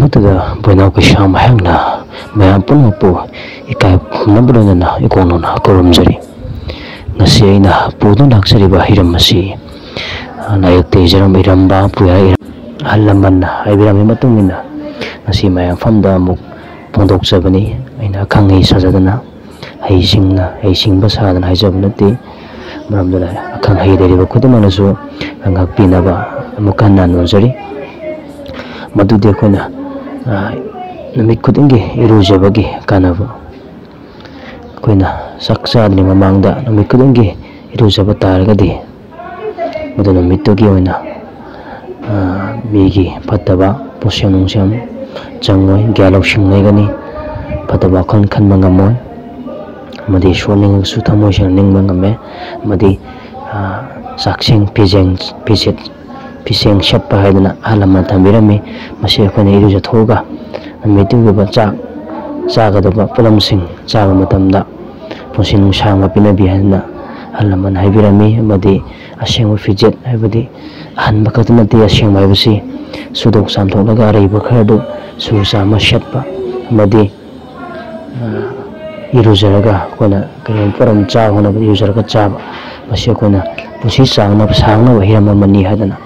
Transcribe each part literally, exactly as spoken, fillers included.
ꯃꯇꯨꯡꯗ ꯕꯣꯏꯅꯥꯎ ꯀꯩꯁꯥꯝ ꯍꯥꯏꯍꯥꯛꯅ ꯃꯌꯥꯝ ꯄꯨꯝꯅꯃꯛꯄꯨ ꯏꯀꯥꯏ ꯈꯨꯝꯅꯕ ꯂꯣꯏꯅꯅ ꯏꯀꯣꯛ ꯅꯧꯅ ꯈꯨꯔꯨꯝꯖꯔꯤ꯫ ꯉꯁꯤ ꯑꯩꯅ ꯄꯨꯗꯨꯅ ꯂꯥꯛꯆꯔꯤꯕ ꯍꯤꯔꯝ ꯑꯁꯤ, ꯑ, ꯂꯥꯏꯔꯤꯛꯇ ꯏꯖꯔꯝꯕ ꯏꯔꯝꯕ, ꯄꯨꯌꯥ ꯏꯔꯝ-, ꯑꯍꯜ ꯂꯃꯟꯅ ꯍꯥꯏꯕꯤꯔꯝꯃꯤ ꯃꯇꯨꯡ ꯏꯟꯅ ꯉꯁꯤ ꯃꯌꯥꯝ ꯃꯐꯝꯗ ꯑꯃꯨꯛ ꯐꯣꯡꯗꯣꯛꯆꯕꯅꯤ꯫ ꯑꯩꯅ ꯑꯈꯪ ꯑꯍꯩ ꯁꯥꯖꯗꯅ ꯍꯩꯁꯤꯡꯅ, ꯍꯩꯁꯤꯡꯕ ꯁꯥꯗꯅ ꯍꯥꯏꯖꯕ ꯅꯠꯇꯦ꯫ ꯃꯔꯝ ꯑꯗꯨꯅ ꯑꯈꯪ ꯑꯍꯩ ꯂꯩꯔꯤꯕ ꯈꯨꯗꯤꯡꯃꯛꯅꯁꯨ ꯉꯥꯛꯄꯤꯅꯕ ꯑꯃꯨꯛ ꯍꯟꯅ ꯅꯣꯟꯖꯔꯤ꯫ ꯃꯗꯨꯗꯤ ꯑꯩꯈꯣꯏꯅ, ꯑ, ꯅꯨꯃꯤꯠ ꯈꯨꯗꯤꯡꯒꯤ ꯏꯔꯨꯖꯕꯒꯤ ꯀꯥꯟꯅꯕ꯫ ꯑꯩꯈꯣꯏꯅ ꯆꯥꯛ ꯆꯥꯗ꯭ꯔꯤꯉꯩ ꯃꯃꯥꯡꯗ ꯅꯨꯃꯤꯠ ꯈꯨꯗꯤꯡꯒꯤ ꯏꯔꯨꯖꯕ ꯇꯥꯔꯒꯗꯤ, ꯃꯗꯨ ꯅꯨꯃꯤꯠꯇꯨꯒꯤ ꯑꯣꯏꯅ, ꯑ, ꯃꯤꯒꯤ ꯐꯠꯇꯕ ꯄꯣꯠꯁꯦꯝ ꯅꯨꯡꯁꯦꯝ ꯆꯪꯉꯣꯏ, ꯒ꯭ꯌꯥꯟ ꯂꯧꯁꯤꯡ ꯂꯩꯒꯅꯤ, ꯐꯠꯇꯕ ꯋꯥꯈꯜ ꯈꯟꯕ ꯉꯝꯃꯣꯏ, ꯑꯃꯗꯤ ꯁꯣꯛꯅꯤꯡꯉꯁꯨ ꯊꯃꯣꯏ ꯁꯦꯡꯅ ꯅꯤꯡꯕ ꯉꯝꯃꯦ, ꯑꯃꯗꯤ, ꯑ, ꯆꯥꯛꯁꯦꯡ ꯐꯤꯖꯦꯡ ꯐꯤꯖꯦꯠ ꯐꯤꯁꯦꯡ ꯁꯦꯠꯄ ꯍꯥꯏꯗꯅ ꯑꯍꯜ ꯂꯃꯟꯅ ꯊꯝꯕꯤꯔꯝꯃꯤ꯫ ꯃꯁꯤ ꯑꯩꯈꯣꯏꯅ ꯏꯔꯨꯖꯊꯣꯛꯑꯒ ꯅꯨꯃꯤꯠꯇꯨꯒꯤ ꯑꯣꯏꯕ ꯆꯥꯛ ꯆꯥꯒꯗꯕ ꯄꯣꯠꯂꯝꯁꯤꯡ ꯆꯥꯕ ꯃꯇꯝꯗ ꯄꯨꯟꯁꯤ ꯅꯨꯡꯁꯥꯡꯕ ꯄꯤꯅꯕꯤ ꯍꯥꯏꯗꯅ ꯑꯍꯜ ꯂꯃꯟꯅ ꯍꯥꯏꯕꯤꯔꯝꯃꯤ꯫ ꯑꯃꯗꯤ ꯑꯁꯦꯡꯕ ꯐꯤꯖꯦꯠ, ꯍꯥꯏꯕꯗꯤ ꯑꯍꯟꯕ ꯈꯛꯇ ꯅꯠꯇꯦ, ꯑꯁꯦꯡꯕ ꯍꯥꯏꯕꯁꯤ ꯁꯨꯗꯣꯛ ꯆꯥꯝꯊꯣꯛꯂꯒ ꯑꯔꯩꯕ ꯈꯔꯗꯨ ꯁꯨꯔ ꯆꯥꯝꯃ ꯁꯦꯠꯄ ꯑꯃꯗꯤ ꯑ, ꯏꯔꯨꯖꯔꯒ ꯑꯩꯈꯣꯏꯅ ꯀꯔꯤꯒꯨꯝꯕ ꯄꯣꯠ ꯑꯃ ꯆꯥꯕ ꯍꯣꯠꯅꯕꯗ ꯏꯔꯨꯖꯔꯒ ꯆꯥꯕ, ꯃꯁꯤ ꯑꯩꯈꯣꯏꯅ ꯄꯨꯟꯁꯤ ꯁꯥꯡꯅꯕ, ꯁꯥꯡꯅꯕ ꯍꯤꯔꯝ ꯑꯃꯅꯤ ꯍꯥꯏꯗꯅ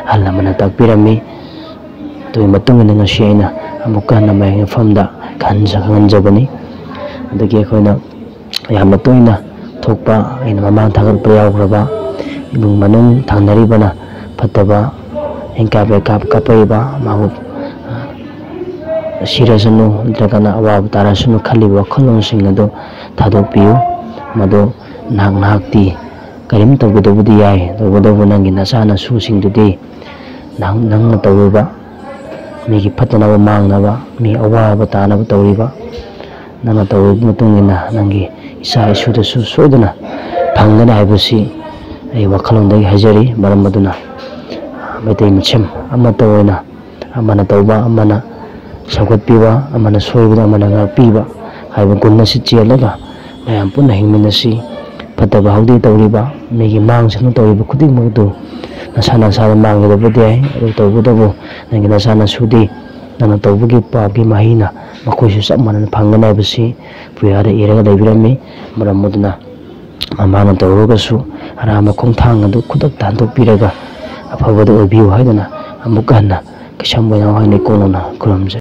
ꯑꯍꯜ ꯂꯃꯟꯅ ꯇꯥꯛꯄꯤꯔꯝꯃꯤ꯫ ꯑꯗꯨꯒꯤ ꯃꯇꯨꯡ ꯏꯟꯅ ꯉꯁꯤ ꯑꯩꯅ ꯑꯃꯨꯛꯀ ꯍꯟꯅ ꯃꯌꯥꯝꯒꯤ ꯃꯐꯝꯗ ꯈꯪꯍꯟꯖ-, ꯈꯪꯍꯟꯖꯕꯅꯤ꯫ ꯑꯗꯒꯤ ꯑꯩꯈꯣꯏꯅ ꯌꯥꯝꯅ ꯇꯣꯏꯅ ꯊꯣꯛꯄ, ꯑꯩꯅ ꯃꯃꯥꯡ ꯊꯥꯒꯠꯄ ꯌꯥꯎꯈ꯭ꯔꯕ ꯏꯃꯨꯡ ꯃꯅꯨꯡ ꯊꯪꯅꯔꯤꯕꯅ ꯐꯠꯇꯕ ꯍꯤꯡꯀꯥꯞ ꯂꯩꯀꯥꯞ ꯀꯥꯞꯄꯛꯏꯕ, ꯃꯥꯕꯨ, ꯑ, ꯁꯤꯔꯁꯅꯨ ꯅꯠꯇ꯭ꯔꯒꯅ ꯑꯋꯥꯕ ꯇꯥꯔꯁꯅꯨ ꯈꯜꯂꯤꯕ ꯋꯥꯈꯜꯂꯣꯟꯁꯤꯡ ꯑꯗꯨ ꯊꯥꯗꯣꯛꯄꯤꯌꯨ꯫ ꯃꯗꯨ ꯅꯍꯥꯛ ꯅꯍꯥꯛꯇꯤ ꯀꯔꯤꯝ ꯇꯧꯒꯗꯧꯕꯗꯤ ꯌꯥꯏ, ꯇꯧꯕꯇꯕꯨ ꯅꯪꯒꯤ ꯅꯆꯥ ꯅꯁꯨꯁꯤꯡꯗꯨꯗꯤ ꯅꯍꯥꯛ, ꯅꯪꯅ ꯇꯧꯔꯤꯕ ꯃꯤꯒꯤ ꯐꯠꯇꯅꯕ ꯃꯥꯡꯅꯕ, ꯃꯤ ꯑꯋꯥꯕ ꯇꯥꯅꯕ ꯇꯧꯔꯤꯕ, ꯅꯪꯅ ꯇꯧꯔꯤꯕ ꯃꯇꯨꯡ ꯏꯟꯅ ꯅꯪꯒꯤ ꯏꯆꯥ ꯏꯁꯨꯗꯁꯨ ꯁꯣꯏꯗꯅ ꯐꯪꯒꯅꯤ ꯍꯥꯏꯕꯁꯤ ꯑꯩ ꯋꯥꯈꯜꯂꯣꯟꯗꯒꯤ ꯍꯥꯏꯖꯔꯤ꯫ ꯃꯔꯝ ꯑꯗꯨꯅ ꯃꯩꯇꯩ ꯃꯁꯦꯝ ꯑꯃꯠꯇ ꯑꯣꯏꯅ ꯑꯃꯅ ꯇꯧꯕ ꯑꯃꯅ ꯁꯧꯒꯠꯄꯤꯕ, ꯑꯃꯅ ꯁꯣꯏꯕꯗ ꯑꯃꯅ ꯉꯥꯛꯄꯤꯕ ꯍꯥꯏꯕ ꯒꯨꯟ ꯑꯁꯤ ꯆꯦꯜꯂꯒ ꯃꯌꯥꯝ ꯄꯨꯟꯅ ꯍꯤꯡꯃꯤꯟꯅꯁꯤ꯫ ꯐꯠꯇꯕ ꯍꯥꯎꯗꯤ ꯇꯧꯔꯤꯕ, ꯃꯤꯒꯤ ꯃꯥꯡꯁꯅꯨ ꯇꯧꯔꯤꯕ ꯈꯨꯗꯤꯡꯃꯛ ꯑꯗꯨ ꯅꯁꯥ ꯅꯁꯥꯗ ꯃꯥꯡꯒꯗꯕꯗꯤ ꯌꯥꯏ, ꯑꯗꯨ ꯇꯧꯕꯇꯕꯨ ꯅꯪꯒꯤ ꯅꯆꯥ ꯅꯁꯨꯗꯤ ꯅꯪꯅ ꯇꯧꯕꯒꯤ ꯄꯥꯞꯀꯤ ꯃꯍꯩꯅ ꯃꯈꯣꯏꯁꯨ ꯆꯞ ꯃꯥꯟꯅꯅ ꯐꯪꯒꯅꯤ ꯍꯥꯏꯕꯁꯤ ꯄꯨꯌꯥꯗ ꯏꯔꯒ ꯂꯩꯕꯤꯔꯝꯃꯤ꯫ ꯃꯔꯝ ꯑꯗꯨꯅ ꯃꯃꯥꯅ ꯇꯧꯔꯒꯁꯨ ꯑꯔꯥꯟꯕ ꯈꯣꯡꯊꯥꯡ ꯑꯗꯨ ꯈꯨꯗꯛꯇ ꯍꯟꯗꯣꯛꯄꯤꯔꯒ ꯑꯐꯕꯗ ꯑꯣꯏꯕꯤꯌꯨ ꯍꯥꯏꯗꯨꯅ ꯑꯃꯨꯛ ꯍꯟꯅ ꯀꯩꯁꯥꯝꯕ ꯅꯋꯥ ꯂꯩꯀꯣꯜꯂꯣꯟꯅ ꯈꯨꯔꯨꯝꯖꯔꯤ꯫